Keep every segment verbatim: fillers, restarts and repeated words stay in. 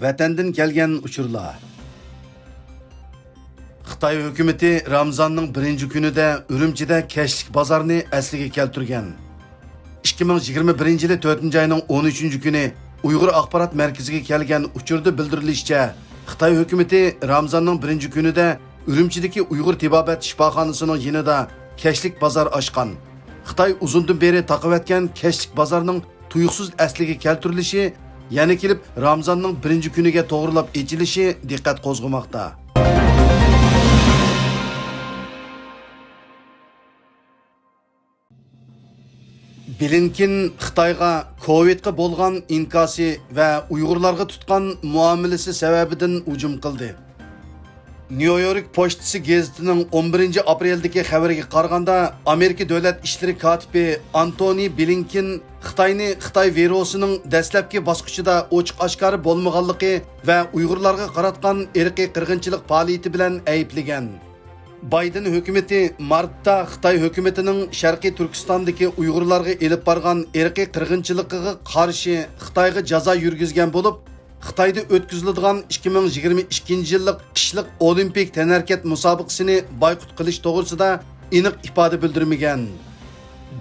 ۋەتەندىن كەلگەن ئۇچۇرلار. خىتاي ھۆكۈمىتى رامزاننىڭ بىرىنچى كۈنىدە ئۈرۈمچىدە كەچلىك بازارنى ئەسلىگە كەلتۈرگەن. ئىككى مىڭ يىگىرمە بىرىنچى يىلى تۆتىنچى ئاينىڭ ئون ئۈچىنچى كۈنى ئۇيغۇر ئاخبارات مەركىزىگە كەلگەن ئۇچۇردا بىلدۈرۈلۈشىچە، خىتاي ھۆكۈمىتى رامزاننىڭ بىرىنچى كۈنىدە ئۈرۈمچىدىكى ئۇيغۇر تېبابەت شىپاخانىسىنىڭ يېنىدا كەچلىك بازار ئاچقان. خىتاي ئۇزۇندىن بېرى تاقىۋەتكەن كەچلىك بازارنىڭ تۇيۇقسىز ئەسلىگە كەلتۈرۈلۈشى يەنە كېلىپ رامزاننىڭ بىرىنچى كۈنىگە توغرىلاپ ئېچىلىشى دىققەت قوزغىماقتا. بلىنكېن خىتايغا كوۋىدقا بولغان ئىنكاسى ۋە ئۇيغۇرلارغا تۇتقان مۇئامىلىسى سەۋەبىدىن ھۇجۇم قىلدى. نيۇ يورك پوچتىسى گېزىتىنىڭ ئون بىرىنچى ئاپرېلدىكى خەۋىرىگە قارىغاندا، ئامېرىكا دۆلەت ئىشلىرى كاتىپى ئانتونى بلىنكېن خىتاينى خىتاي ۋىرۇسىنىڭ دەسلەپكى باسقۇچىدا ئوچۇق ئاشكارا بولمىغانلىقى ۋە ئۇيغۇرلارغا قاراتقان ئىرقىي قىرغىنچىلىق پائالىيىتى بىلەن ئەيىبلىگەن. بايدېن ھۆكۈمىتى مارتتا خىتاي ھۆكۈمىتىنىڭ شەرقىي تۈركىستاندىكى ئۇيغۇرلارغا ئېلىپ بارغان ئىرقىي قىرغىنچىلىقىغا قارشى خىتايغا جازا يۈرگۈزگەن بولۇپ، خىتايدا ئۆتكۈزۈلىدىغان ئىككى مىڭ يىگىرمە ئىككىنچى يىللىق قىشلىق ئولىمپىك تەنھەرىكەت مۇسابىقىسىنى بايقۇت قىلىش توغرىسىدا ئېنىق ئىپادە بىلدۈرمىگەن.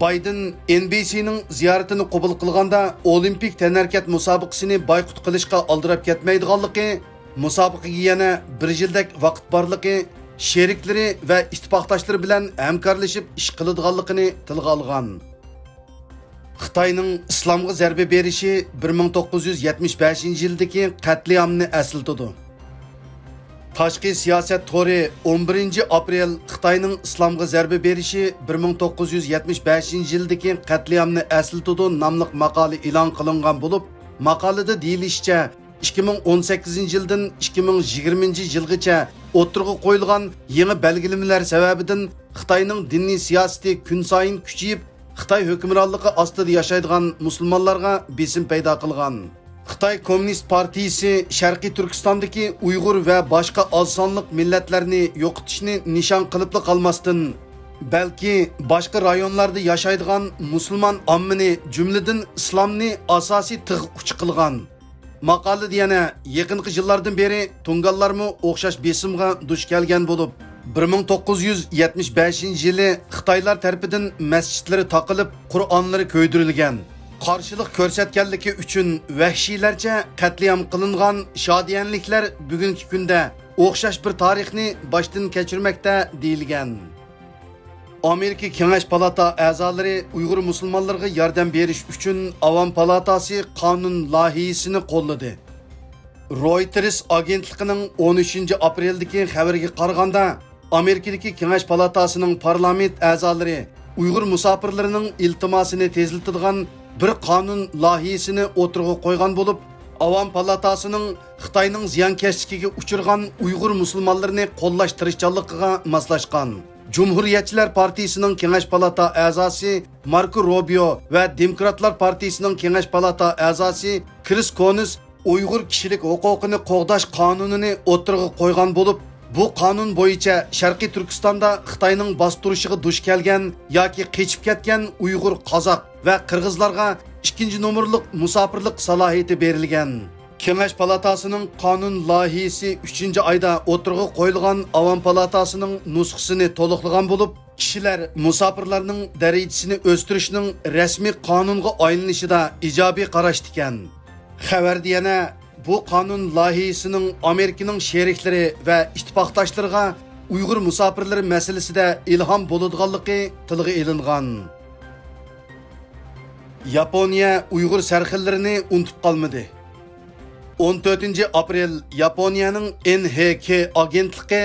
بايدېن ئېن بى سىنىڭ زىيارىتىنى قوبۇل قىلغاندا، ئولىمپىك تەنھەرىكەت مۇسابىقىسىنى بايقۇت قىلىشقا ئالدىراپ كەتمەيدىغانلىقى، مۇسابىقىگە يەنە بىر يىلدەك ۋاقىت بارلىقى، شېرىكلىرى ۋە ئىتتىپاقداشلىرى بىلەن ھەمكارلىشىپ ئىش قىلىدىغانلىقىنى تىلغا ئالغان. خىتاينىڭ ئىسلامغا زەربە بېرىشى بىر مىڭ توققۇز يۈز يەتمىش بەشىنچى يىلدىكى قەتلىئامنى ئەسلىتىدۇ. تاشقى سىياسەت تورى ئون بىرىنچى ئاپرېل خىتاينىڭ ئىسلامغا زەربە بېرىشى بىر مىڭ توققۇز يۈز يەتمىش بەشىنچى يىلدىكى قەتلىئامنى ئەسلىتىدۇ ناملىق ماقالە ئېلان قىلىنغان بولۇپ، ماقالىدە دېيىلىشىچە، ئىككى مىڭ ئون سەككىزىنچى يىلدىن ئىككى مىڭ يىگىرمىنچى يىلغىچە ئوتتۇرىغا قويۇلغان يېڭى بەلگىلىمىلەر سەۋەبىدىن خىتاينىڭ دىنىي سىياسىتى كۈنسايىن كۈچىيىپ، خىتاي ھۆكۈمرانلىقى ئاستىدا ياشايدىغان مۇسۇلمانلارغا بېسىم پەيدا قىلغان. خىتاي كوممۇنىست پارتىيىسى شەرقىي تۈركىستاندىكى ئۇيغۇر ۋە باشقا ئاز سانلىق مىللەتلەرنى يوقىتىشنى نىشان قىلىپلا قالماستىن، بەلكى باشقا رايونلاردا ياشايدىغان مۇسۇلمان ئاممىنى، جۈملىدىن ئىسلامنى ئاساسىي تىغ ئۇچى قىلغان. ماقالىدە يەنە يېقىنقى يىللاردىن بېرى تۇڭگانلارمۇ ئوخشاش بېسىمغا دۇچ كەلگەن بولۇپ، بىر مىڭ توققۇز يۈز يەتمىش بەشىنچى يىلى خىتايلار تەرىپىدىن مەسچىتلىرى تاقىلىپ، قۇرئانلىرى كۆيدۈرۈلگەن، قارشىلىق كۆرسەتكەنلىكى ئۈچۈن ۋەھشىيلەرچە قەتلىئام قىلىنغان شادىيەنلىكلەر بۈگۈنكى كۈندە ئوخشاش بىر تارىخنى باشتىن كەچۈرمەكتە، دېيىلگەن. ئامېرىكا كېڭەش پالاتا ئەزالىرى ئۇيغۇر مۇسۇلمانلىرىغا ياردەم بېرىش ئۈچۈن ئاۋام پالاتاسى قانۇن لايىھىسىنى قوللىدى. رويتېرس ئاگېنتلىقىنىڭ ئون ئۈچىنچى ئاپرېلدىكى خەۋىرىگە قارىغاندا، ئامېرىكىدىكى كېڭەش پالاتاسىنىڭ پارلامېنت ئەزالىرى ئۇيغۇر مۇساپىرلىرىنىڭ ئىلتىماسىنى تېزلىتىدىغان بىر قانۇن لايىھىسىنى ئوتتۇرىغا قويغان بولۇپ، ئاۋام پالاتاسىنىڭ خىتاينىڭ زىيانكەشلىكىگە ئۇچرىغان ئۇيغۇر مۇسۇلمانلىرىنى قوللاش تىرىشچانلىقىغا ماسلاشقان. جۇمھۇرىيەتچىلەر پارتىيىسىنىڭ كېڭەش پالاتا ئەزاسى ماركو روبىيو ۋە دېموكراتلار پارتىيىسىنىڭ كېڭەش پالاتا ئەزاسى كرىس كونس ئۇيغۇر كىشىلىك ھوقۇقىنى قوغداش قانۇنىنى ئوتتۇرىغا قويغان بولۇپ، بۇ قانۇن بويىچە شەرقىي تۈركىستاندا خىتاينىڭ باستۇرۇشىغا دۇچ كەلگەن ياكى قېچىپ كەتكەن ئۇيغۇر، قازاق ۋە قىرغىزلارغا ئىككىنچى نومۇرلۇق مۇساپىرلىق سالاھىيىتى بېرىلگەن. كېڭەش پالاتاسىنىڭ قانۇن لايىھىسى ئۈچىنچى ئايدا ئوتتۇرىغا قويۇلغان ئاۋام پالاتاسىنىڭ نۇسخىسىنى تولۇقلىغان بولۇپ، كىشىلەر مۇساپىرلارنىڭ دەرىجىسىنى ئۆستۈرۈشنىڭ رەسمىي قانۇنغا ئايلىنىشىدا ئىجابىي قاراشتىكەن. خەۋەردە يەنە بۇ قانۇن لايىھىسىنىڭ ئامېرىكىنىڭ شېرىكلىرى ۋە ئىتتىپاقداشلىرىغا ئۇيغۇر مۇساپىرلىرى مەسىلىسىدە ئىلھام بولىدىغانلىقى تىلغا ئېلىنغان. ياپونىيە ئۇيغۇر سەرخىللىرىنى ئۇنتۇپ قالمىدى. ئون تۆتىنچى ئاپرېل ياپونىيەنىڭ ئېن ھې كې ئاگېنتلىقى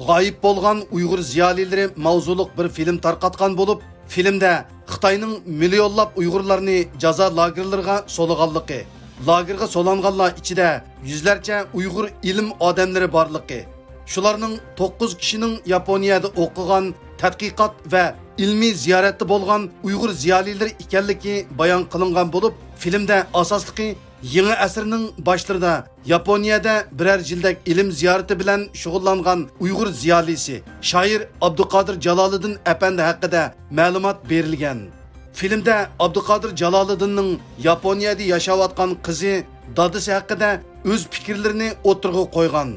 غايىب بولغان ئۇيغۇر زىيالىيلىرى ماۋزۇلۇق بىر فىلىم تارقاتقان بولۇپ، فىلىمدە خىتاينىڭ مىليونلاپ ئۇيغۇرلارنى جازا لاگېرلىرىغا سولىغانلىقى، لاگېرغا سولانغانلار ئىچىدە يۈزلەرچە ئۇيغۇر ئىلىم ئادەملىرى بارلىقى، شۇلارنىڭ توققۇز كىشىنىڭ ياپونىيەدە ئوقۇغان، تەتقىقات ۋە ئىلمىي زىيارەتتە بولغان ئۇيغۇر زىيالىيلىرى ئىكەنلىكى بايان قىلىنغان بولۇپ، فىلىمدە ئاساسلىقى يېڭى ئەسىرنىڭ باشلىرىدا ياپونىيەدە بىرەر يىلدەك ئىلىم زىيارىتى بىلەن شۇغۇللانغان ئۇيغۇر زىيالىيسى، شائىر ئابدۇقادىر جالالىدىن ئەپەندى ھەققىدە مەلۇمات بېرىلگەن. فىلىمدە ئابدۇقادىر جالالىدىننىڭ ياپونىيەدە ياشاۋاتقان قىزى دادىسى ھەققىدە ئۆز پىكىرلىرىنى ئوتتۇرىغا قويغان.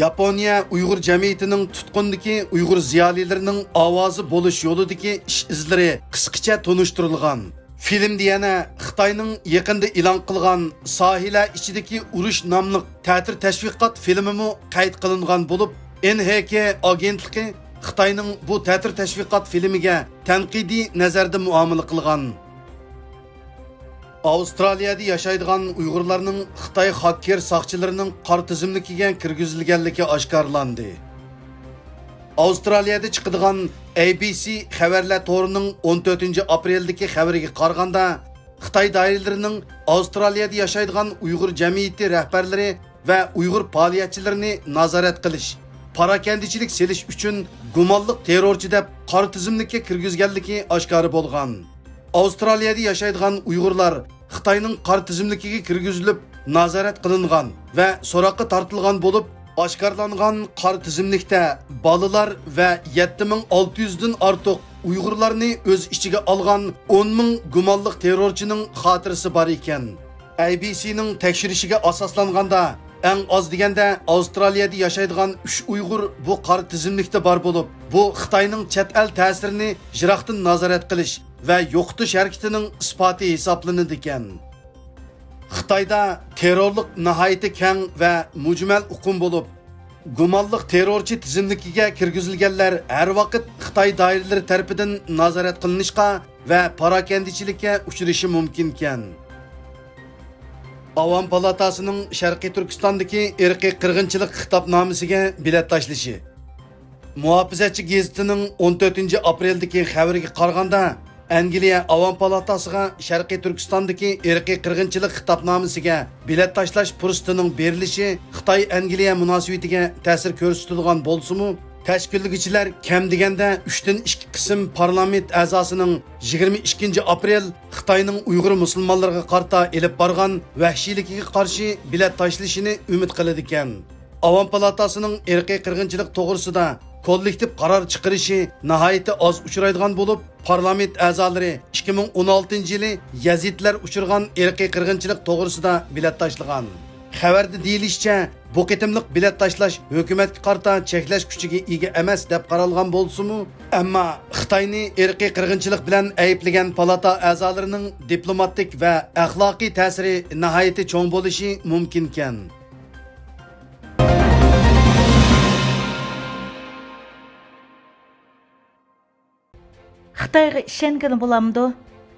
ياپونىيە ئۇيغۇر جەمئىيىتىنىڭ تۇتقۇندىكى ئۇيغۇر زىيالىيلىرىنىڭ ئاۋازى بولۇش يولىدىكى ئىش ئىزلىرى قىسقىچە تونۇشتۇرۇلغان. فىلىمدە يەنە خىتاينىڭ يېقىندا ئېلان قىلغان ساھىلە ئىچىدىكى ئۇرۇش ناملىق تەتۈر تەشۋىقات فىلىمىمۇ قەيت قىلىنغان بولۇپ، ئېن ھې كې ئاگېنتلىقى خىتاينىڭ بۇ تەتۈر تەشۋىقات فىلىمىگە تەنقىدىي نەزەردە مۇئامىلە قىلغان. ئاۋسترالىيەدە ياشايدىغان ئۇيغۇرلارنىڭ خىتاي خاككېر ساقچىلىرىنىڭ قارا تىزىملىكىگە كىرگۈزۈلگەنلىكى ئاشكارىلاندى. ئاۋسترالىيەدە چىقىدىغان ئەي بىي سى خەۋەرلەر تورىنىڭ ئون تۆتىنچى ئاپرېلدىكى خەۋىرىگە قارىغاندا، خىتاي دائىرىلىرىنىڭ ئاۋسترالىيەدە ياشايدىغان ئۇيغۇر جەمئىيىتى رەھبەرلىرى ۋە ئۇيغۇر پائالىيەتچىلىرىنى نازارەت قىلىش، پاراكەندىچىلىك سېلىش ئۈچۈن گۇمانلىق تېررورچى دەپ قارا تىزىملىككە كىرگۈزگەنلىكى ئاشكارا بولغان. ئاۋسترالىيەدە ياشايدىغان ئۇيغۇرلار خىتاينىڭ قارا تىزىملىكىگە كىرگۈزۈلۈپ، نازارەت قىلىنغان ۋە سوراققا تارتىلغان بولۇپ، ئاشكارىلانغان قارا تىزىملىكتە بالىلار ۋە يەتتە مىڭ ئالتە يۈزدىن ئارتۇق ئۇيغۇرلارنى ئۆز ئىچىگە ئالغان ئون مىڭ گۇمانلىق تېررورچىنىڭ خاتىرىسى بار ئىكەن. ئەي بىي سىنىڭ تەكشۈرۈشىگە ئاساسلانغاندا، ئەڭ ئاز دېگەندە ئاۋسترالىيەدە ياشايدىغان ئۈچ ئۇيغۇر بۇ قارا تىزىملىكتە بار بولۇپ، بۇ خىتاينىڭ چەت ئەل تەسىرىنى يىراقتىن نازارەت قىلىش ۋە يوقىتىش ھەرىكىتىنىڭ ئىسپاتى ھېسابلىنىدىكەن. خىتايدا تېررورلۇق ناھايىتى كەڭ ۋە مۈجمەل ئۇقۇم بولۇپ، گۇمانلىق تېررورچى تىزىملىكىگە كىرگۈزۈلگەنلەر ھەر ۋاقىت خىتاي دائىرىلىرى تەرىپىدىن نازارەت قىلىنىشقا ۋە پاراكەندىچىلىككە ئۇچرىشى مۇمكىنكەن. ئاۋام پالاتاسىنىڭ شەرقىي تۈركىستاندىكى ئىرقىي قىرغىنچىلىق خىتابنامىسىگە بېلەت تاشلىشى. مۇھاپىزەتچى گېزىتىنىڭ ئون تۆتىنچى ئاپرېلدىكى خەۋىرىگە قارىغاندا، ئەنگلىيە ئاۋام پالاتاسىغا شەرقىي تۈركىستاندىكى ئىرقىي قىرغىنچىلىق خىتابنامىسىگە بېلەت تاشلاش پۇرسىتىنىڭ بېرىلىشى خىتاي-ئەنگلىيە مۇناسىۋىتىگە تەسىر كۆرسىتىدىغان بولسىمۇ، تەشكىللىگۈچىلەر كەم دېگەندە ئۈچتىن ئىككى قىسىم پارلامېنت ئەزاسىنىڭ يىگىرمە ئىككىنچى ئاپرېل خىتاينىڭ ئۇيغۇر مۇسۇلمانلىرىغا قارىتا ئېلىپ بارغان ۋەھشىيلىكىگە قارشى بېلەت تاشلىشىنى ئۈمىد قىلىدىكەن. ئاۋام پالاتاسىنىڭ ئىرقىي قىرغىنچىلىق توغرىسىدا كوللېكتىپ قارار چىقىرىشى ناھايىتى ئاز ئۇچرايدىغان بولۇپ، پارلامېنت ئەزالىرى ئىككى مىڭ ئون ئالتىنچى يىلى يەزىدلەر ئۇچرىغان ئىرقىي قىرغىنچىلىق توغرىسىدا بېلەت تاشلىغان. خەۋەردە دېيىلىشىچە، بۇ قېتىملىق بېلەت تاشلاش ھۆكۈمەتكە قارىتا چەكلەش كۈچىگە ئىگە ئەمەس دەپ قارالغان بولسىمۇ، ئەمما خىتاينى ئىرقىي قىرغىنچىلىق بىلەن ئەيىبلىگەن پالاتا ئەزالىرىنىڭ دىپلوماتىك ۋە ئەخلاقىي تەسىرى ناھايىتى چوڭ بولۇشى مۇمكىنكەن. خىتايغا ئىشەنگىلى بولامدۇ؟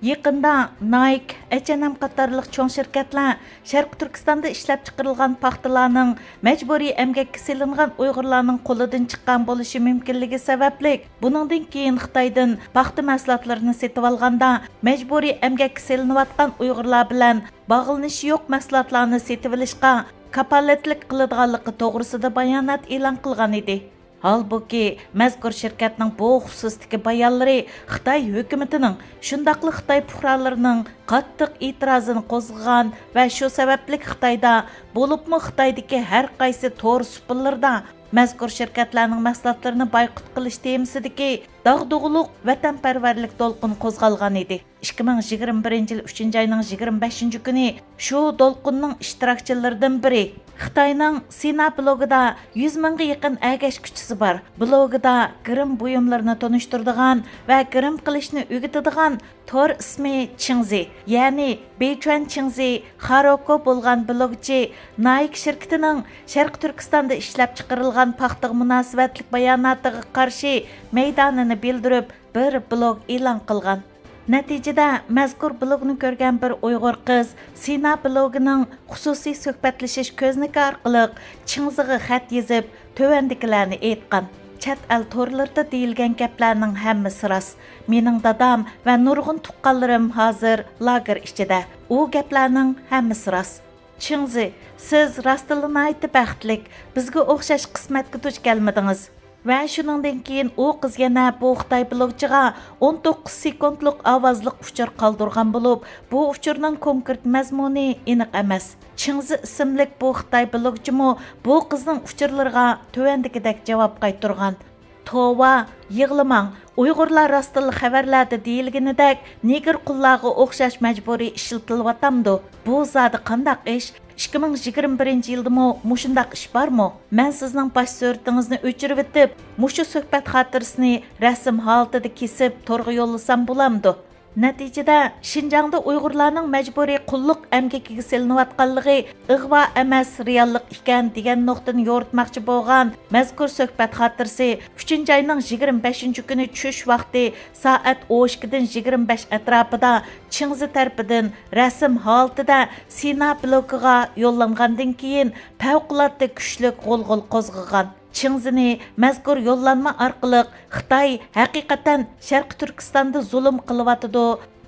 يېقىندا نايك، ئەچ ئەن ئەم قاتارلىق چوڭ شىركەتلەر شەرقىي تۈركىستاندا ئىشلەپچىقىرىلغان پاختىلارنىڭ مەجبۇرىي ئەمگەككە سېلىنغان ئۇيغۇرلارنىڭ قولىدىن چىققان بولۇشى مۇمكىنلىكى سەۋەبلىك، بۇنىڭدىن كېيىن خىتايدىن پاختا مەھسۇلاتلىرىنى سېتىۋالغاندا، مەجبۇرىي ئەمگەككە سېلىنىۋاتقان ئۇيغۇرلار بىلەن باغلىنىشى يوق مەھسۇلاتلارنى سېتىۋېلىشقا كاپالەتلىك قىلىدىغانلىقى توغرىسىدا بايانات ئېلان قىلغان ئىدى. ھالبۇكى، مەزكۇر شىركەتنىڭ بۇ خۇسۇستىكى بايانلىرى خىتاي ھۆكۈمىتىنىڭ، شۇنداقلا خىتاي پۇقرالىرىنىڭ قاتتىق ئېتىرازىنى قوزغىغان ۋە شۇ سەۋەبلىك خىتايدا، بولۇپمۇ خىتايدىكى ھەر قايسى تور سۇپىلىرىدا مەزكۇر شىركەتلەرنىڭ مەھسۇلاتلىرىنى بايقۇت قىلىش تېمىسىدىكى داغدۇغىلىق، ۋەتەنپەرۋەرلىك دولقۇنى قوزغالغان ئىدى. ئىككى مىڭ يىگىرمە بىرىنچى يىل ئۈچىنچى ئاينىڭ يىگىرمە بەشىنچى كۈنى شۇ دولقۇننىڭ ئىشتىراكچىلىرىدىن بىرى، خىتاينىڭ سىنا بلوگىدا يۈز مىڭغا يېقىن ئەگەشكۈچىسى بار، بلوگىدا گىرىم بۇيۇملىرىنى تونۇشتۇرىدىغان ۋە گىرىم قىلىشنى ئۆگىتىدىغان تور ئىسمى چىڭزى، يەنى بېيچۈەن چىڭزى خاروكو بولغان بلوگچى نايك شىركىتىنىڭ شەرقىي تۈركىستاندا ئىشلەپچىقىرىلغان پاختىغا مۇناسىۋەتلىك باياناتىغا قارشى مەيدانىنى بىلدۈرۈپ، بىر بلوگ ئېلان قىلغان. نەتىجىدە، مەزكۇر بلوگنى كۆرگەن بىر ئۇيغۇر قىز سىنا بلوگىنىڭ خۇسۇسىي سۆھبەتلىشىش كۆزنىكى ئارقىلىق چىڭزىغا خەت يېزىپ، تۆۋەندىكىلەرنى ئېيتقان: «چەت ئەل تورلىرىدا دېيىلگەن گەپلەرنىڭ ھەممىسى راست. مېنىڭ دادام ۋە نۇرغۇن تۇغقانلىرىم ھازىر لاگېر ئىچىدە. ئۇ گەپلەرنىڭ ھەممىسى راست.» چىڭزى، سىز راستتىنلا ناھايىتى بەختلىك، بىزگە ئوخشاش قىسمەتكە دۇچ كەلمىدىڭىز. ۋە شۇنىڭدىن كېيىن ئۇ قىز يەنە بۇ خىتاي بلوگچىغا ئون توققۇز سېكۇنتلۇق ئاۋازلىق ئۇچۇر قالدۇرغان بولۇپ، بۇ ئۇچۇرنىڭ كونكرېت مەزمۇنى ئېنىق ئەمەس. چىڭزى ئىسىملىك بۇ خىتاي بلوگچىمۇ بۇ قىزنىڭ ئۇچۇرلىرىغا تۆۋەندىكىدەك جاۋاب قايتۇرغان. توۋا، يىغلىماڭ. ئۇيغۇرلار راستتىنلا خەۋەرلەردە دېيىلگىنىدەك نېگىر قۇللارغا ئوخشاش مەجبۇرىي ئىشلىتىلىۋاتامدۇ؟ بۇ زادى قانداق ئىش؟ ئىككى مىڭ يىگىرمە بىرىنچى يىلدىمۇ مۇشۇنداق ئىش بارمۇ؟ مەن سىزنىڭ باش سۈرىتىڭىزنى ئۆچۈرۈۋېتىپ، مۇشۇ سۆھبەت خاتىرىسىنى رەسىم ھالىتىدە كېسىپ تورغا يوللىسام بولامدۇ؟ نەتىجىدە، شىنجاڭدا ئۇيغۇرلارنىڭ مەجبۇرىي قۇللۇق ئەمگىكىگە سېلىنىۋاتقانلىقى ئىغۋا ئەمەس، رېئاللىق ئىكەن، دېگەن نۇقتىنى يورۇتماقچى بولغان مەزكۇر سۆھبەت خاتىرىسى ئۈچىنچى ئاينىڭ يىگىرمە بەشىنچى كۈنى چۈش ۋاقتى سائەت ئون ئىككىدىن يىگىرمە بەش ئەتراپىدا چىڭزى تەرىپىدىن رەسىم ھالىتىدە سىنا بلوكىغا يوللانغاندىن كېيىن، پەۋقۇلئاددە كۈچلۈك غۇلغۇلا قوزغىغان. چىڭزىنى مەزكۇر يوللانما ئارقىلىق خىتاي ھەقىقەتەن شەرقىي تۈركىستاندا زۇلۇم قىلىۋاتىدۇ،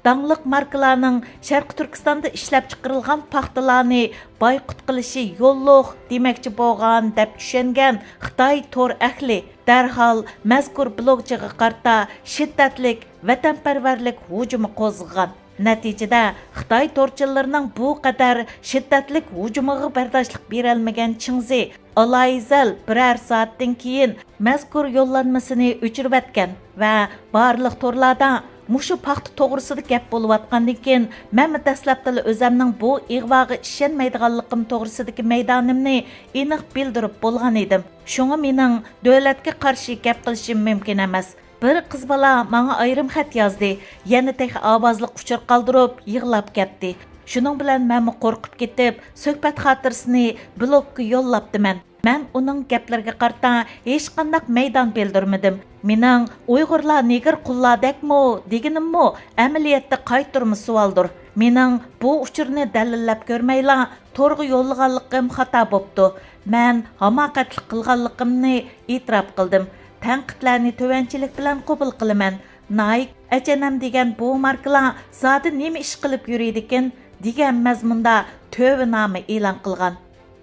داڭلىق ماركىلارنىڭ شەرقىي تۈركىستاندا ئىشلەپچىقىرىلغان پاختىلارنى بايقۇت قىلىشى يوللۇق دېمەكچى بولغان دەپ چۈشەنگەن خىتاي تور ئەھلى دەرھال مەزكۇر بلوگچىغا قارىتا شىددەتلىك ۋەتەنپەرۋەرلىك ھۇجۇمى قوزغىغان. نەتىجىدە، خىتاي تورچىلىرىنىڭ بۇ قەدەر شىددەتلىك ھۇجۇمىغا بەرداشلىق بېرەلمىگەن چىڭزى ئالايىزەل بىرەر سائەتتىن كېيىن مەزكۇر يوللانمىسىنى ئۆچۈرۈۋەتكەن ۋە بارلىق تورلاردا مۇشۇ پاختا توغرىسىدا گەپ بولۇۋاتقاندىن كېيىن، مەنمۇ دەسلەپتىلا ئۆزەمنىڭ بۇ ئىغۋاغا ئىشەنمەيدىغانلىقىم توغرىسىدىكى مەيدانىمنى ئېنىق بىلدۈرۈپ بولغان ئىدىم. شۇڭا مېنىڭ دۆلەتكە قارشى گەپ قىلىشىم مۇمكىن ئەمەس. بىر قىز بالا ماڭا ئايرىم خەت يازدى، يەنە تېخى ئاۋازلىق ئۇچۇر قالدۇرۇپ يىغلاپ كەتتى. شۇنىڭ بىلەن مەنمۇ قورقۇپ كېتىپ، سۆھبەت خاتىرىسىنى بلوگقا يوللاپتىمەن. مەن ئۇنىڭ گەپلىرىگە قارىتا ھېچقانداق مەيدان بىلدۈرمىدىم. مېنىڭ «ئۇيغۇرلار نېگىر قۇللاردەكمۇ؟» دېگىنىممۇ ئەمەلىيەتتە قايتۇرما سوئالدۇر. مېنىڭ بۇ ئۇچۇرنى دەلىللەپ كۆرمەيلا تورغا يوللىغانلىقىم خاتا بوپتۇ. مەن ھاماقەتلىك قىلغانلىقىمنى ئېتىراپ قىلدىم. تەنقىدلەرنى تۆۋەنچىلىك بىلەن قوبۇل قىلىمەن. نايك، ئەچ ئەن ئەم دېگەن بۇ ماركىلار زادى نېمە ئىش قىلىپ يۈرىدىكىن؟ دېگەن مەزمۇندا تۆۋەننامە ئېلان قىلغان.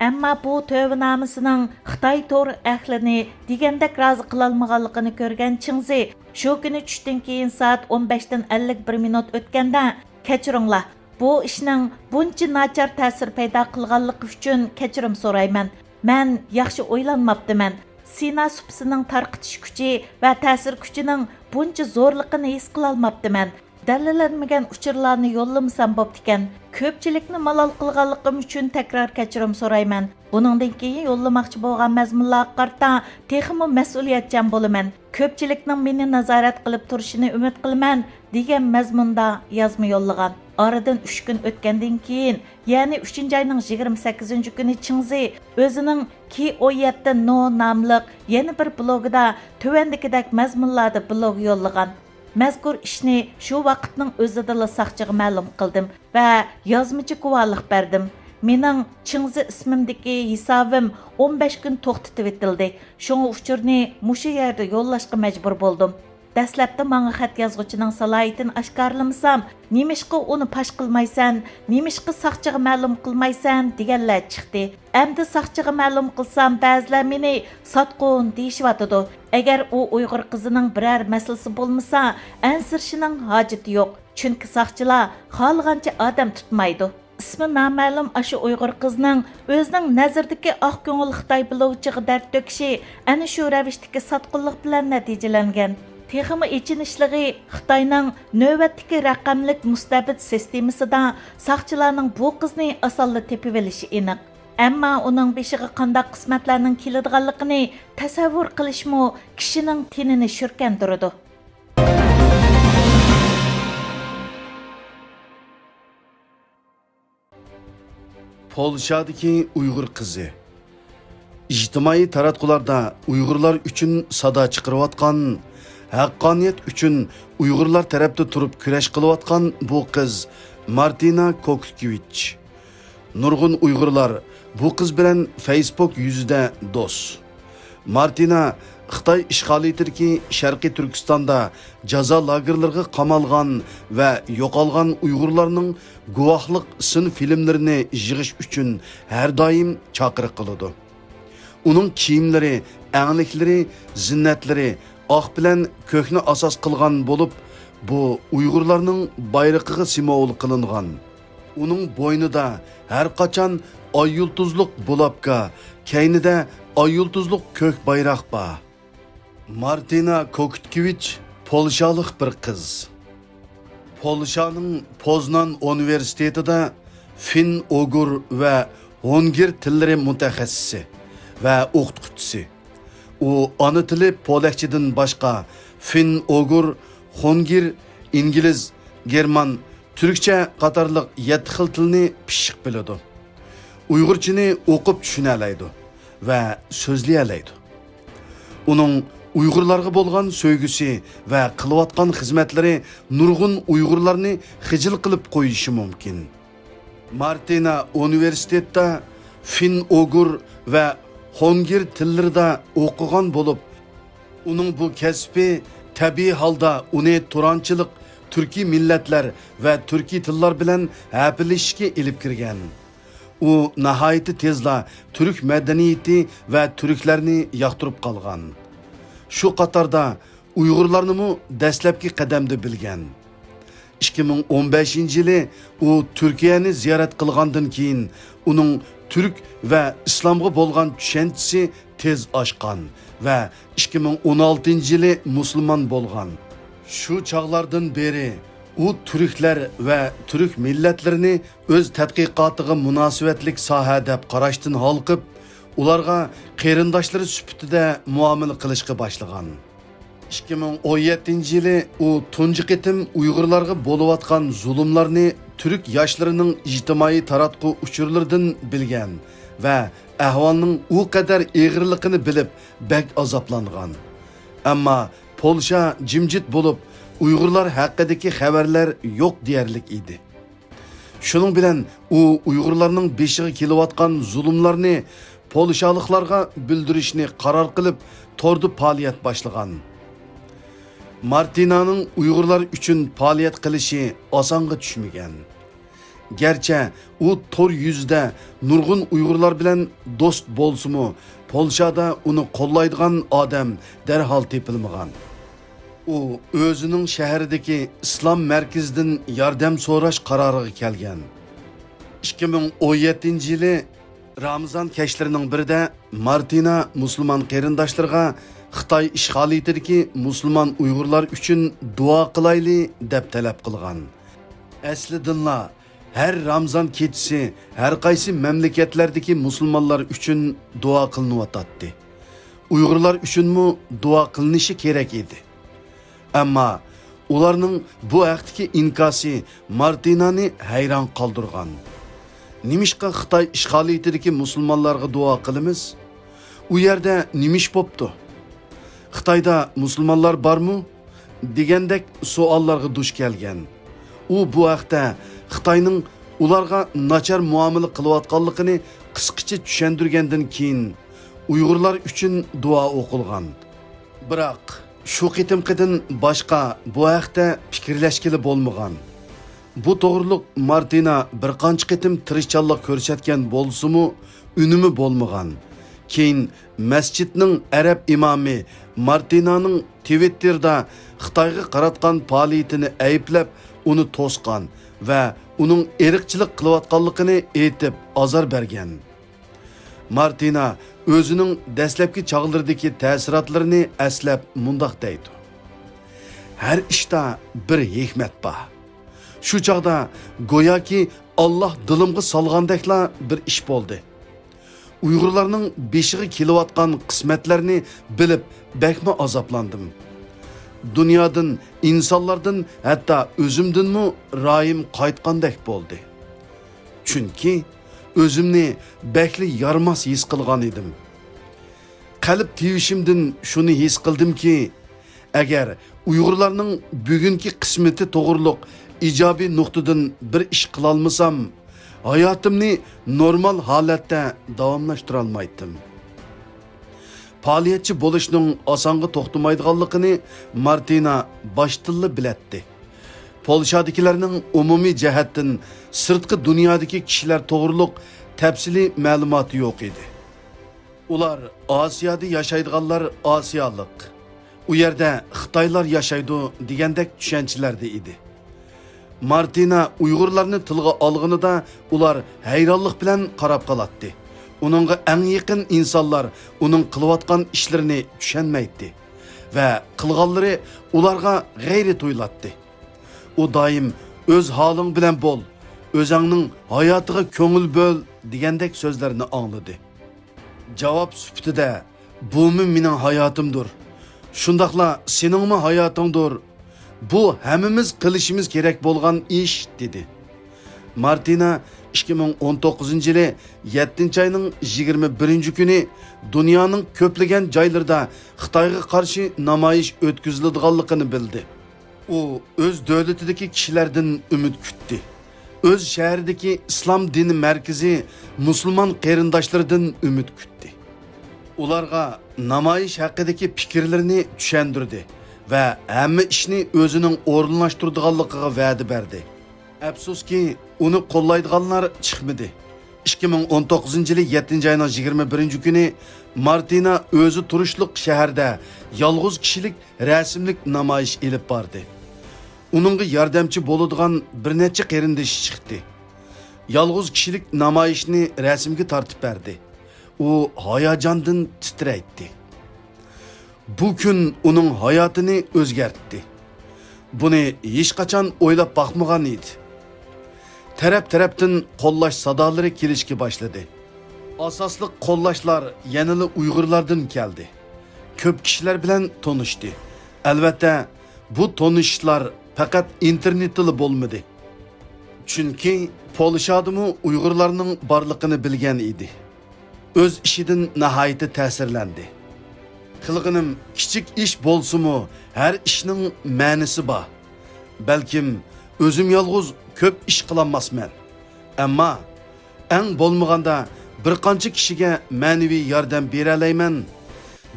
ئەمما بۇ تۆۋەننامىسىنىڭ خىتاي تور ئەھلىنى دېگەندەك رازى قىلالمىغانلىقىنى كۆرگەن چىڭزى شۇ كۈنى چۈشتىن كېيىن سائەت ئون بەشتىن ئەللىك بىر مىنۇت ئۆتكەندە، كەچۈرۈڭلار، بۇ ئىشنىڭ بۇنچە ناچار تەسىر پەيدا قىلغانلىقى ئۈچۈن كەچۈرۈم سورايمەن. مەن ياخشى ئويلانماپتىمەن. سىنا سۇپىسىنىڭ تارقىتىش كۈچى ۋە تەسىر كۈچىنىڭ بۇنچە زورلۇقىنى ھېس قىلالماپتىمەن. دەلىللەنمىگەن ئۇچۇرلارنى يوللىمىسام بوپتىكەن. كۆپچىلىكنى مالال قىلغانلىقىم ئۈچۈن تەكرار كەچۈرۈم سورايمەن. بۇنىڭدىن كېيىن يوللىماقچى بولغان مەزمۇنلارغا قارىتا تېخىمۇ مەسئۇلىيەتچان بولىمەن. كۆپچىلىكنىڭ مېنى نازارەت قىلىپ تۇرۇشىنى ئۈمىد قىلىمەن، دېگەن مەزمۇندا يازما يوللىغان. ئارىدىن ئۈچ كۈن ئۆتكەندىن كېيىن، يەنى ئۈچىنچى ئاينىڭ يىگىرمە سەككىزىنچى كۈنى چىڭزى ئۆزىنىڭ كى ئون يەتتە نو ناملىق يەنە بىر بلوگىدا تۆۋەندىكىدەك مەزمۇنلاردا بلوگ يوللىغان. مەزكۇر ئىشنى شۇ ۋاقىتنىڭ ئۆزىدىلا ساقچىغا مەلۇم قىلدىم ۋە يازمىچە گۇۋاھلىق بەردىم. مېنىڭ چىڭزى ئىسمىمدىكى ھېسابىم ئون بەش كۈن توختىتىۋېتىلدى. شۇڭا ئۇچۇرنى مۇشۇ يەردە يوللاشقا مەجبۇر بولدۇم. دەسلەپتە ماڭا خەت يازغۇچىنىڭ سالاھىيىتىنى ئاشكارىلىمىسام، «نېمىشقا ئۇنى پاش قىلمايسەن؟ نېمىشقا ساقچىغا مەلۇم قىلمايسەن؟» دېگەنلەر چىقتى. ئەمدى ساقچىغا مەلۇم قىلسام، بەزىلەر مېنى ساتقۇن دېيىشىۋاتىدۇ. ئەگەر ئۇ ئۇيغۇر قىزىنىڭ بىرەر مەسىلىسى بولمىسا، ئەنسىرىشىنىڭ ھاجىتى يوق. چۈنكى ساقچىلار خالىغانچە ئادەم تۇتمايدۇ. ئىسمى نامەلۇم ئاشۇ ئۇيغۇر قىزنىڭ ئۆزىنىڭ نەزىرىدىكى ئاق كۆڭۈل خىتاي بلوگچىغا دەرد تۆكۈشى ئەنە شۇ رەۋىشتىكى ساتقۇنلۇق بىلەن نەتىجىلەنگەن. تېخىمۇ ئېچىنىشلىقى، خىتاينىڭ نۆۋەتتىكى رەقەملىك مۇستەبىت سىستېمىسىدا ساقچىلارنىڭ بۇ قىزنى ئاسانلا تېپىۋېلىشى ئېنىق. ئەمما ئۇنىڭ بېشىغا قانداق قىسمەتلەرنىڭ كېلىدىغانلىقىنى تەسەۋۋۇر قىلىشمۇ كىشىنىڭ تېنىنى شۈركەندۈرىدۇ. پولشادىكى ئۇيغۇر قىزى. ئىجتىمائىي تاراتقۇلاردا ئۇيغۇرلار ئۈچۈن سادا چىقىرىۋاتقان، ھەققانىيەت ئۈچۈن ئۇيغۇرلار تەرەپتە تۇرۇپ كۈرەش قىلىۋاتقان بۇ قىز مارتىنا كوكتكىۋىچ. نۇرغۇن ئۇيغۇرلار بۇ قىز بىلەن فەيسبۇك يۈزىدە دوست. مارتىنا خىتاي ئىشغالىيىتىدىكى شەرقىي تۈركىستاندا جازا لاگېرلىرىغا قامالغان ۋە يوقالغان ئۇيغۇرلارنىڭ گۇۋاھلىق سىن فىلىملىرىنى يىغىش ئۈچۈن ھەر دائىم چاقىرىق قىلىدۇ. ئۇنىڭ كىيىملىرى، ئەڭلىكلىرى، زىننەتلىرى ئاق بىلەن كۆكنى ئاساس قىلغان بولۇپ، بۇ ئۇيغۇرلارنىڭ بايرىقىغا سىمۋول قىلىنغان. ئۇنىڭ بوينىدا ھەر قاچان ئاي يۇلتۇزلۇق بۇلاپكا، كەينىدە ئاي يۇلتۇزلۇق كۆك بايراق بار. مارتىنا كوكۇتكېۋىچ پولشالىق بىر قىز. پولشانىڭ پوزنان ئۇنىۋېرسىتېتىدا فىن-ئۇگۇر ۋە ھونگىر تىللىرى مۇتەخەسسىسى ۋە ئوقۇتقۇچىسى. ئۇ ئانا تىلى پولەكچىدىن باشقا فىن-ئۇگۇر، خونگىر، ئىنگلىز، گېرمان، تۈركچە قاتارلىق يەتتە خىل تىلنى پىششىق بىلىدۇ. ئۇيغۇرچىنى ئوقۇپ چۈشىنەلەيدۇ ۋە سۆزلىيەلەيدۇ. ئۇنىڭ ئۇيغۇرلارغا بولغان سۆيگۈسى ۋە قىلىۋاتقان خىزمەتلىرى نۇرغۇن ئۇيغۇرلارنى خىجىل قىلىپ قويۇشى مۇمكىن. مارتىنا ئۇنىۋېرسىتېتتا فىن-ئۇگۇر ۋە خونگىر تىللىرىدا ئوقۇغان بولۇپ، ئۇنىڭ بۇ كەسپى تەبىئىي ھالدا ئۇنى تۇرانچىلىق، تۈركىي مىللەتلەر ۋە تۈركىي تىللار بىلەن ھەپىلىشىشكە ئېلىپ كىرگەن. ئۇ ناھايىتى تېزلا تۈرك مەدەنىيىتى ۋە تۈركلەرنى ياقتۇرۇپ قالغان. شۇ قاتاردا ئۇيغۇرلارنىمۇ دەسلەپكى قەدەمدە بىلگەن. ئىككى مىڭ ئون بەشىنچى يىلى ئۇ تۈركىيەنى زىيارەت قىلغاندىن كېيىن، ئۇنىڭ تۈرك ۋە ئىسلامغا بولغان چۈشەنچىسى تېز ئاشقان ۋە ئىككى مىڭ ئون ئالتىنچى يىلى مۇسۇلمان بولغان. شۇ چاغلاردىن بېرى ئۇ تۈركلەر ۋە تۈرك مىللەتلىرىنى ئۆز تەتقىقاتىغا مۇناسىۋەتلىك ساھە دەپ قاراشتىن ھالقىپ، ئۇلارغا قېرىنداشلىرى سۈپىتىدە مۇئامىلە قىلىشقا باشلىغان. ئىككى مىڭ ئون يەتتىنچى يىلى ئۇ تۇنجى قېتىم ئۇيغۇرلارغا بولۇۋاتقان زۇلۇملارنى تۈرك ياشلىرىنىڭ ئىجتىمائىي تاراتقۇ ئۇچۇرلىرىدىن بىلگەن ۋە ئەھۋالنىڭ ئۇ قەدەر ئېغىرلىقىنى بىلىپ بەك ئازابلانغان. ئەمما پولشا جىمجىت بولۇپ، ئۇيغۇرلار ھەققىدىكى خەۋەرلەر يوق دېيەرلىك ئىدى. شۇنىڭ بىلەن ئۇ ئۇيغۇرلارنىڭ بېشىغا كېلىۋاتقان زۇلۇملارنى پولشالىقلارغا بىلدۈرۈشنى قارار قىلىپ، توردا پائالىيەت باشلىغان. مارتىنانىڭ ئۇيغۇرلار ئۈچۈن پائالىيەت قىلىشى ئاسانغا چۈشمىگەن. گەرچە ئۇ تور يۈزىدە نۇرغۇن ئۇيغۇرلار بىلەن دوست بولسىمۇ، پولشادا ئۇنى قوللايدىغان ئادەم دەرھال تېپىلمىغان. ئۇ ئۆزىنىڭ شەھىرىدىكى ئىسلام مەركىزىدىن ياردەم سوراش قارارىغا كەلگەن. ئىككى مىڭ ئون يەتتىنچى يىلى رامىزان كەچلىرىنىڭ بىرىدە مارتىنا مۇسۇلمان قېرىنداشلىرىغا خىتاي ئىشغالىيىتىدىكى مۇسۇلمان ئۇيغۇرلار ئۈچۈن دۇئا قىلايلى دەپ تەلەپ قىلغان. ئەسلىدىنلا ھەر رامىزان كېچىسى ھەر قايسى مەملىكەتلەردىكى مۇسۇلمانلار ئۈچۈن دۇئا قىلىنىۋاتاتتى. ئۇيغۇرلار ئۈچۈنمۇ دۇئا قىلىنىشى كېرەك ئىدى. ئەمما ئۇلارنىڭ بۇ ھەقتىكى ئىنكاسى مارتىنانى ھەيران قالدۇرغان. «نېمىشقا خىتاي ئىشغالىيىتىدىكى مۇسۇلمانلارغا دۇئا قىلىمىز؟ ئۇ يەردە نېمە ئىش بوپتۇ؟ خىتايدا مۇسۇلمانلار بارمۇ؟» دېگەندەك سوئاللارغا دۇچ كەلگەن. ئۇ بۇ ھەقتە خىتاينىڭ ئۇلارغا ناچار مۇئامىلە قىلىۋاتقانلىقىنى قىسقىچە چۈشەندۈرگەندىن كېيىن، ئۇيغۇرلار ئۈچۈن دۇئا ئوقۇلغان. بىراق، شۇ قېتىمقىدىن باشقا بۇ ھەقتە پىكىرلەشكىلى بولمىغان. بۇ توغرۇلۇق مارتىنا بىر قانچە قېتىم تىرىشچانلىق كۆرسەتكەن بولسىمۇ، ئۈنۈمى بولمىغان. كېيىن مەسچىتنىڭ ئەرەب ئىمامى مارتىنانىڭ تىۋىتتېردا خىتايغا قاراتقان پائالىيىتىنى ئەيىبلەپ، ئۇنى توسقان ۋە ئۇنىڭ ئىرقچىلىق قىلىۋاتقانلىقىنى ئېيتىپ ئازار بەرگەن. مارتىنا ئۆزىنىڭ دەسلەپكى چاغلىرىدىكى تەسىراتلىرىنى ئەسلەپ مۇنداق دەيدۇ: «ھەر ئىشتا بىر ھېكمەت بار. شۇ چاغدا گوياكى ئاللاھ دىلىمغا سالغاندەكلا بىر ئىش بولدى. ئۇيغۇرلارنىڭ بېشىغا كېلىۋاتقان قىسمەتلەرنى بىلىپ بەكمۇ ئازابلاندىم. دۇنيادىن، ئىنسانلاردىن، ھەتتا ئۆزۈمدىنمۇ رايىم قايتقاندەك بولدى. چۈنكى ئۆزۈمنى بەكلا يارىماس ھېس قىلغان ئىدىم. قەلب تىۋىشىمدىن شۇنى ھېس قىلدىمكى، ئەگەر ئۇيغۇرلارنىڭ بۈگۈنكى قىسمىتى توغرۇلۇق ئىجابىي نۇقتىدىن بىر ئىش قىلالمىسام، ھاياتىمنى نورمال ھالەتتە داۋاملاشتۇرالمايتتىم.» پائالىيەتچى بولۇشنىڭ ئاسانغا توختىمايدىغانلىقىنى مارتىنا باشتىنلا بىلەتتى. پولشادىكىلەرنىڭ ئومۇمىي جەھەتتىن سىرتقى دۇنيادىكى كىشىلەر توغرۇلۇق تەپسىلىي مەلۇماتى يوق ئىدى. ئۇلار «ئاسىيادا ياشايدىغانلار ئاسىيالىق، ئۇ يەردە خىتايلار ياشايدۇ» دېگەندەك چۈشەنچىلەردە ئىدى. مارتىنا ئۇيغۇرلارنى تىلغا ئالغىنىدا ئۇلار ھەيرانلىق بىلەن قاراپ قالاتتى. ئۇنىڭغا ئەڭ يېقىن ئىنسانلار ئۇنىڭ قىلىۋاتقان ئىشلىرىنى چۈشەنمەيتتى. ۋە قىلغانلىرى ئۇلارغا غەيرىي تۇيۇلاتتى. ئۇ دائىم «ئۆز ھالىڭ بىلەن بول، ئۆزەڭنىڭ ھاياتىغا كۆڭۈل بۆل» دېگەندەك سۆزلەرنى ئاڭلىدى. جاۋاب سۈپىتىدە، «بۇمۇ مېنىڭ ھاياتىمدۇر. شۇنداقلا سېنىڭمۇ ھاياتىڭدۇر. بۇ ھەممىمىز قىلىشىمىز كېرەك بولغان ئىش» دېدى. مارتىنا ئىككى مىڭ ئون توققۇزىنچى يىلى يەتتىنچى ئاينىڭ يىگىرمە بىرىنچى كۈنى دۇنيانىڭ كۆپلىگەن جايلىرىدا خىتايغا قارشى نامايىش ئۆتكۈزۈلىدىغانلىقىنى بىلدى. ئۇ ئۆز دۆلىتىدىكى كىشىلەردىن ئۈمىد كۈتتى. ئۆز شەھىرىدىكى ئىسلام دىنى مەركىزى مۇسۇلمان قېرىنداشلىرىدىن ئۈمىد كۈتتى. ئۇلارغا نامايىش ھەققىدىكى پىكىرلىرىنى چۈشەندۈردى ۋە ھەممە ئىشنى ئۆزىنىڭ ئورۇنلاشتۇرىدىغانلىقىغا ۋەدە بەردى. ئەپسۇسكى، ئۇنى قوللايدىغانلار چىقمىدى. ئىككى مىڭ ئون توققۇزىنچى يىلى يەتتىنچى ئاينىڭ يىگىرمە بىرىنچى كۈنى مارتىنا ئۆزى تۇرۇشلۇق شەھەردە يالغۇز كىشىلىك رەسىملىك نامايىش ئېلىپ باردى. ئۇنىڭغا ياردەمچى بولىدىغان بىر نەچچە قېرىندىشى چىقتى. يالغۇز كىشىلىك نامايىشنى رەسىمگە تارتىپ بەردى. ئۇ ھاياجاندىن تىترەيتتى. بۇ كۈن ئۇنىڭ ھاياتىنى ئۆزگەرتتى. بۇنى ھېچقاچان ئويلاپ باقمىغان ئىدى. تەرەپ-تەرەپتىن قوللاش سادالىرى كېلىشكە باشلىدى. ئاساسلىق قوللاشلار يەنىلا ئۇيغۇرلاردىن كەلدى. كۆپ كىشىلەر بىلەن تونۇشتى. ئەلۋەتتە، بۇ تونۇشۇشلار پەقەت ئىنتېرنېتتىلا بولمىدى. چۈنكى پولشادىمۇ ئۇيغۇرلارنىڭ بارلىقىنى بىلگەن ئىدى. ئۆز ئىشىدىن ناھايىتى تەسىرلەندى. «قىلغىنىم كىچىك ئىش بولسىمۇ، ھەر ئىشنىڭ مەنىسى بار. بەلكىم ئۆزۈم يالغۇز كۆپ ئىش قىلالماسمەن. ئەمما ئەڭ بولمىغاندا بىر قانچە كىشىگە مەنىۋى ياردەم بېرەلەيمەن.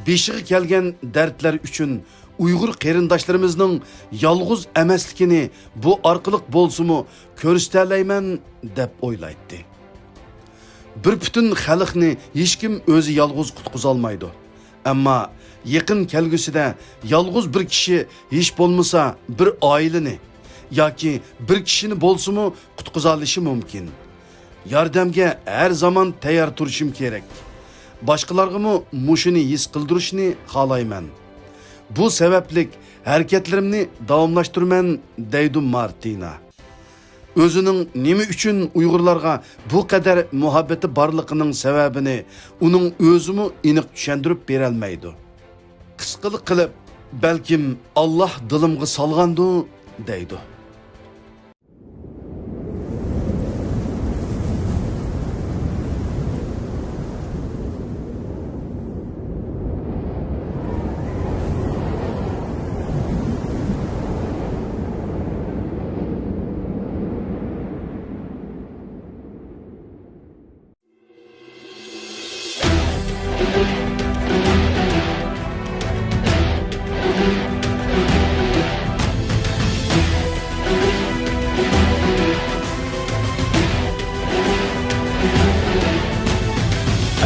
بېشىغا كەلگەن دەردلەر ئۈچۈن ئۇيغۇر قېرىنداشلىرىمىزنىڭ يالغۇز ئەمەسلىكىنى بۇ ئارقىلىق بولسىمۇ كۆرسىتەلەيمەن» دەپ ئويلايتتى. بىر پۈتۈن خەلقنى ھېچكىم ئۆزى يالغۇز قۇتقۇزالمايدۇ. ئەمما يېقىن كەلگۈسىدە يالغۇز بىر كىشى، ھېچ بولمىسا بىر ئائىلىنى ياكى بىر كىشىنى بولسىمۇ قۇتقۇزالىشى مۇمكىن. ياردەمگە ھەر زامان تەييار تۇرۇشۇم كېرەك. باشقىلارغىمۇ مۇشۇنى ھېس قىلدۇرۇشنى خالايمەن. بۇ سەۋەبلىك ھەرىكەتلىرىمنى داۋاملاشتۇرىمەن، دەيدۇ مارتىنا. ئۆزىنىڭ نېمە ئۈچۈن ئۇيغۇرلارغا بۇ قەدەر مۇھەببىتى بارلىقىنىڭ سەۋەبىنى ئۇنىڭ ئۆزىمۇ ئېنىق چۈشەندۈرۈپ بېرەلمەيدۇ. قىسقىلا قىلىپ، «بەلكىم ئاللاھ دىلىمغا سالغاندۇ» دەيدۇ.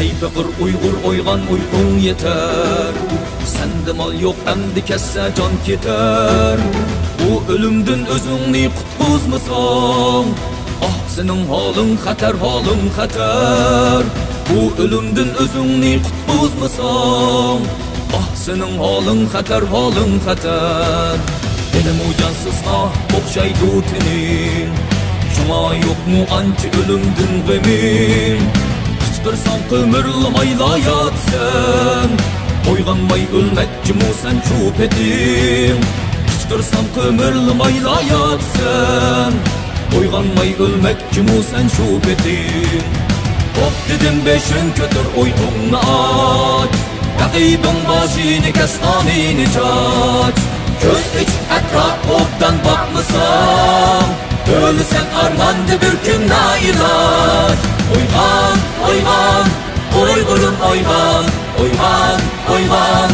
ئەي پېقىر ئۇيغۇر، ئويغان، ئۇيقۇڭ يېتەر. سەندە مال يوق، ئەمدى كەتسە جان كېتەر. بۇ ئۆلۈمدىن ئۆزۈڭنى قۇتقۇزمىساڭ، ئاھ، سېنىڭ ھالىڭ خەتەر، ھالىڭ خەتەر. بۇ ئۆلۈمدىن ئۆزۈڭنى قۇتقۇزمىساڭ، ئاھ، سېنىڭ ھالىڭ خەتەر، ھالىڭ خەتەر. ھېلىمۇ جانسىزغا ئوخشايدۇ تېنىڭ، شۇڭا يوقمۇ ئانچە ئۆلۈمدىن غېمىڭ؟ قىچقىرساڭ قىمىرلىمايلا ياتىسەن، ئويغانماي ئۆلمەكچىمۇ سەن شۇ پېتىڭ؟ قىچقىرساڭ قىمىرلىمايلا ياتىسەن، ئويغانماي ئۆلمەكچىمۇ سەن شۇ پېتىڭ؟ توختىدىم، بېشىڭ كۆتۈر، ئۇيقۇڭنى ئاچ. رەقىبىڭ باشىنى كەس، قانىنى چاچ. كۆز ئېچىپ ئەتراپ ئوبدان باقمىساڭ، ئۆلىسەن ئارماندا بىر كۈن نائىلاج. ئويغان، ئويغان، ئۇيغۇرۇم ئويغان، ئويغان، ئويغان،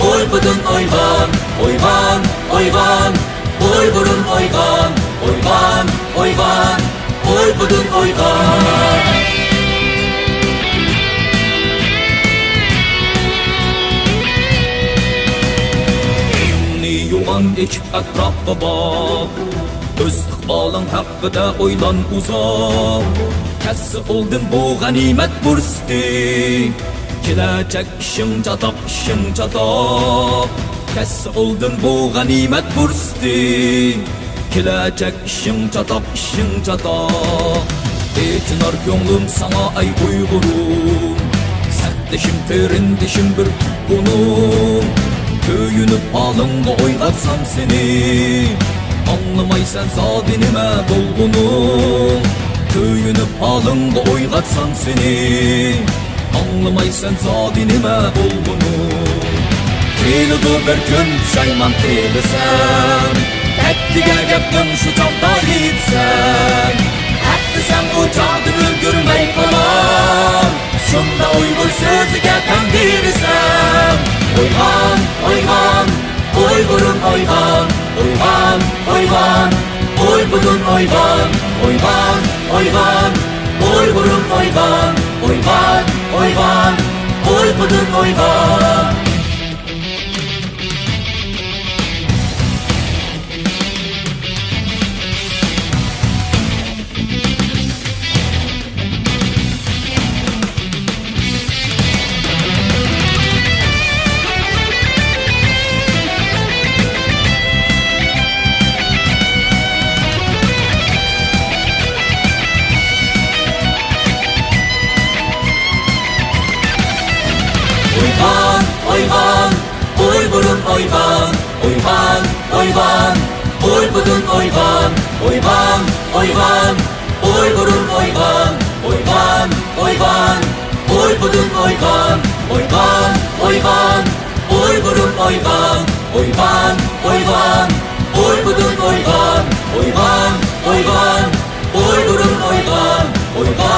ئۇيقۇدىن ئويغان، ئويغان، ئويغان، ئۇيغۇرۇم ئويغان، ئويغان، ئويغان، ئۇيقۇدىن ئويغان. كۆزۈڭنى يوغان ئېچىپ ئەتراپقا باق، ئۆز ئىقبالىڭ ھەققىدە ئويلان ئۇزاق. كەتسە قولدىن بۇ غەنىيمەت پۇرسىتى، كېلەچەك ئىشىڭ چاتاق، ئىشىڭ چاتاق. كەتسە ئالدىن بۇ غەنىيمەت پۇرسىتى، كېلەچەك ئىشىڭ چاتاق، ئىشىڭ چاتاق. ئېچىنار كۆڭلۈم ساڭا، ئەي ئۇيغۇرۇم، سەپدىشىم، قېرىندىشىم، بىر تۇغقىنىم. كۆيۈنۈپ ھالىڭغا ئويغاتسام سېنى، ئاڭلىمايسەن زادى نېمە بولغىنىڭ. كۆيۈنۈپ ھالىڭغا ئويغاتسام سېنى، ئاڭلىمايسەن زادى نېمە بولغىنىڭ. كېلىدۇ بىر كۈن پۇشايمان قىلىسەن، تەكتىگە گەپنىڭ شۇ چاغدا يېتىسەن. ھەق دېسەم ئۇ چاغدا ئۈلگۈرمەي قالار، شۇندا ئۇيغۇر سۆزىگە تەڭ بېرىسەن. ئويغان، ئويغان، ئۇيغۇرۇم ئويغان، ئويغان، ئويغان، ئۇيقۇدىن ئويغان، ئويغان، ئويغان، ئۇيغۇرۇم ئويغان، ئويغان، ئويغان، ئۇيقۇدىن ئويغان. ئويغان، ئويغان، ئۇيغۇرۇم ئويغان، ئويغان، ئويغان، ئۇيقۇدىن ئويغان، ئويغان، ئويغان، ئۇيغۇرۇم ئويغان، ئويغان، ئويغان، ئۇيقۇدىن ئويغان، ئويغان، ئويغان، ئۇيغۇرۇم ئويغان، ئويغان، ئويغان، ئۇيقۇدىن ئويغان، ئويغان، ئويغان، ئۇيغۇرۇم ئويغان، ئويغان.